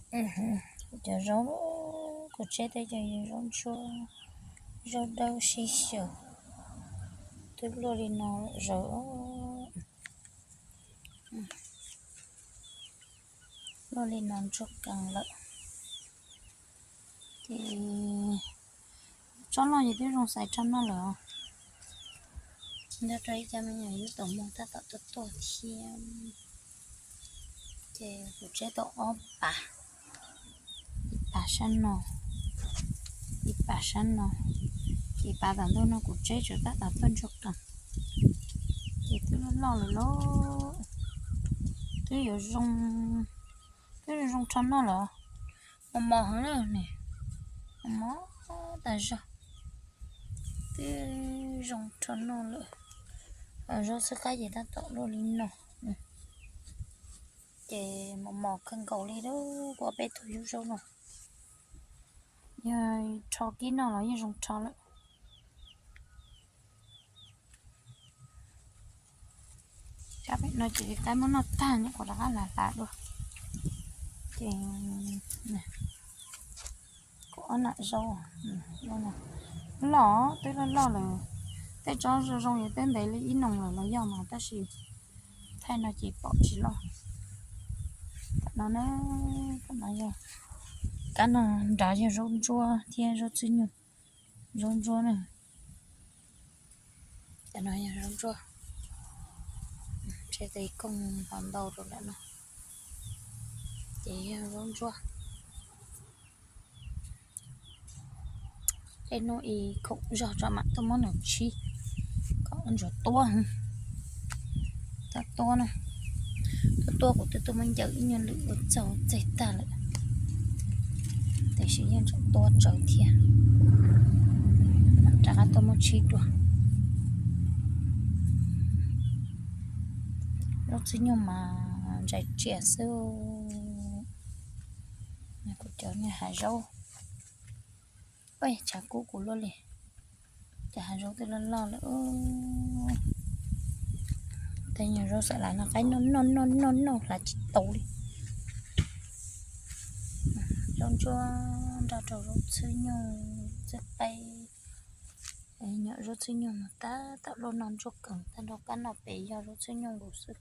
Kuv cov zaub, kuv tseb tej cov zaub ntsuab, zaub dawb sib xyaw, twb luaj li no lawm zaws. Luaj li no ntsuag qees lawm. Ces tsob loj ces twb zoo xaiv tsob noj lawm os. Nrog rau ib co me nyuam yub tom muag tab tom tuaj tuaj thiab. Ces kuv tseb tau ob pas, ib pas sab no, ib pas sab no. Ces pas tom ntug no kuv tseb tseem tab tom tuaj ntsuag qees. Ces twb loj loj lawm lauj. Twb yuav zoo, twb zoo zoo rho noj lawm. Mos mos heev na ne, mos mos tas zog. Twb zoo rho noj lawm. Zaub xwb qab ces tab tom luaj li no. Ces mos mos kawg nkaus li, kuv ob peb tug yub zaub no yog rho kib noj los yeej zoo rho lawm. Sab pem no ces qaib muab noj tag, nyuam qhuav rov qab hlav hlav dua. Ces kuv ob nam zaub loj, twb loj loj lawm. Tej tsob zoo zoo yuav twb ntev li ib noo lawm los yog mas, tab sis thaij no ces pom tsis loj. Tam no na, tam no yog, kab no nrad yog zaub ntsuab thiab zaub txwj nyuj, zaub ntsuab na. Tam no yog zaub ntsuab, tseb tau ib koog hov ntau rau nram no, ces yog zaub ntsuab. Tej hnub ib khoom zog tso mam tuaj muab nws tshib kom ntsuav tuab. Tab tuab na, tuab tuab kuv twb tuaj muab ncaws ib nyuag lwm ua txaug txeg tag lawm, tiam sis yeej tseem tuab tsawv thiab. Rov qab tuaj muab tshib dua. Zaub txwj nyuj mas ntsais tsias xwb. Kuv cov niag hav zaub, tshav kub kuv luaj li. Cov hav zaub twb loj loj lawm. Tej nyuag zaub xam lav no qaib noj noj noj noj noj hlav tsis tau li. Zaub ntsuab nrog rau zaub txwj nyuj, txwj qaib. Nyuam zaub txwj nyuj no tab tom luaj no ntsuag qees tag nrho, kab no pem yog zaub txwj nyuj nkaus xwb.